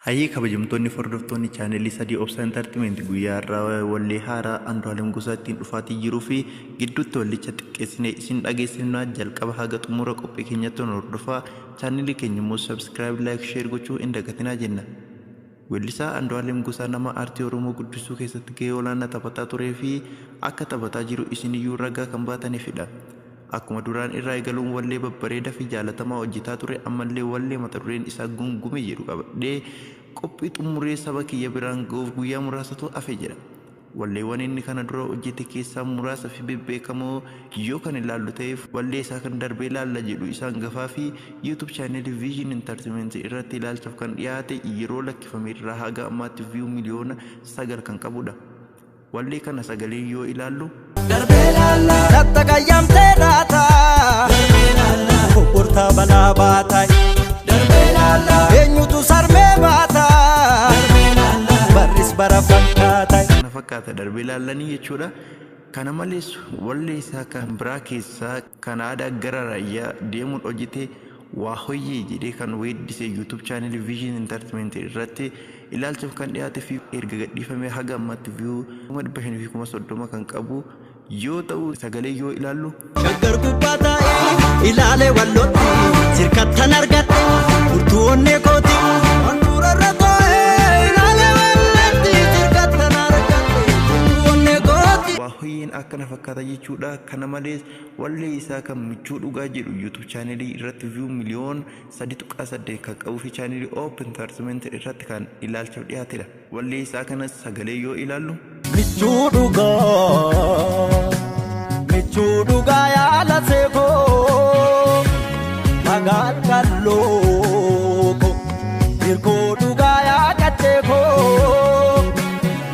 Hayyee kabajamtoonni hordoftoonni chaanelii sadii Obsa Entertainment guyyaa irraa wallee haaraa Andu'aalem Gosaa ittiin dhufaatii jiruu fi gidduutti wallicha xiqqeessinee isin dhageessifnaa. Jalqaba haga xumura qophii keenyatti nu hordofaa. Chaanelii keenya immoo subscribe, like, share gochuu hin dagatinaa jenna. Weellisaa Andu'aalem Gosaa nama aartii Oromoo guddisuu keessatti gahee olaanaa taphataa turee fi akka taphataa jiru isiniyyuu ragaa kan baataniifidha. Akkuma duraan irraa eegaluun wallee babbareedaa fi jaalatamaa hojjetaa ture, ammallee wallee mata dureen isaa Gungume jedhu qabadhee qophii xumuree saba kiyya biraan ga'uuf guyyaa muraasatu hafe jedha. Walleewwan inni kana dura hojjete keessaa muraasa fi bebbeekamoo yoo kan ilaallu ta'eef, wallee isaa kan darbee laalla jedhu isaan gafaa fi YouTube chaanelii Vision Entertainment irratti ilaalchaaf kan dhiyaate yeroo lakkifame irraa haga ammaatti view miliyoona 9 kan qabudha. Wallee kana sagalee yoo ilaallu. Latta qayyamtee laata kokkortaa balaa baata, eenyutu sarmee baata, barris bara fakkaata. Kana fakkaata darbee ilaallanii jechuudha. Kana malees wallee isaa kan biraa keessaa kan aadaa gara raayyaa deemuun hojjete waa hoyyee jedhee kan weeddise YouTube chaanelii Vision Entertainment irratti ilaalchaaf kan dhiyaate fi erga gadhiifamee haga ammaatti view 530,000 kan qabu yoo ta'u, sagalee yoo ilaallu. Shaggar gubbaa taa'ee ilaalee wallootti sirkattan argadhe furtuu onnee kooti. Handhuurarra taa'ee ilaalee wallootti sirkattan argadhe furtuu onnee kooti. Waa hoyyeen akkana fakkaata jechuudha. Kana malees wallee isaa kan michuu dhugaa jedhu YouTube chaanelii irratti view miliyoona 3.8 kan qabuu fi chaanelii Open Entertainment irratti kan ilaalchaaf dhiyaatedha. Wallee isaa kanas sagalee yoo ilaallu. Michuu dhugaa, michuu dhugaa yaala seekoo magaal kalloo ko hirkoo dhugaa yaa qaccee koo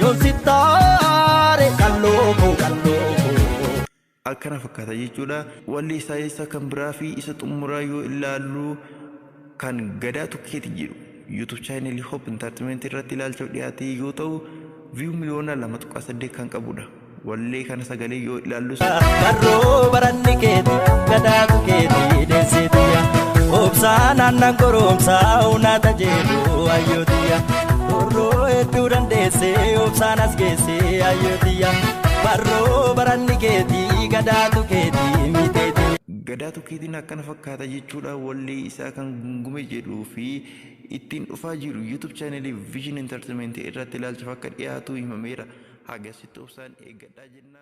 yoon sittaare kalloo koo kalloo koo. Akkana fakkaata jechuudha. Wallee isaa isa kan biraa fi isa xumuraa yoo ilaallu, kan gadaa tokkeeti jedhu YouTube chaanelii Hope Entertainment irratti ilaalchaaf dhiyaate yoo ta'u, view miliyoona 2.8 kan qabudha. Wallee kana sagalee yoo ilaallus. Barroo baranni keeti gadaatu keeti deessitiya obsaa naannan goromsaa unaata jedhu ayyootiya borroo hedduu dandeessee obsaan as geessee ayyootiya barroo baranni keeti gadaatu keeti miteeti. Gadaa tokkeetiin akkana fakkaata jechuudha. Wallee isaa kan gungume jedhuu fi ittiin dhufaa jiru YouTube chaanelii Vision Entertainment irratti ilaalchaaf akka dhiyaatu himameera. Hagasitti obsaan eeggadhaa jenna.